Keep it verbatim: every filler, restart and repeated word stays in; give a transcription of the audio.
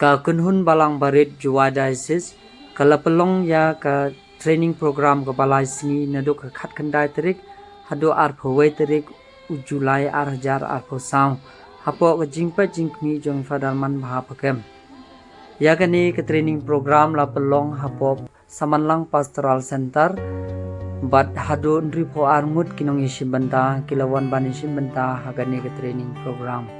Ka Kynhun Balang Barit Jowai Diocese ka la pynlong ïa ka training program kaba lai sngi naduh ka khatkhyndai tarik haduh arphew wei tarik u July ar hajar arphew saw hapoh ka jingpeit jingkhmih jong Father Manbha Phakem. Ïa kane ka training program la pynlong hapoh Samanlang Pastoral Center bad haduh hynriewphew ar ngut ki nongïashim bynta ki la wan ban ïashim bynta ha kane ka training program.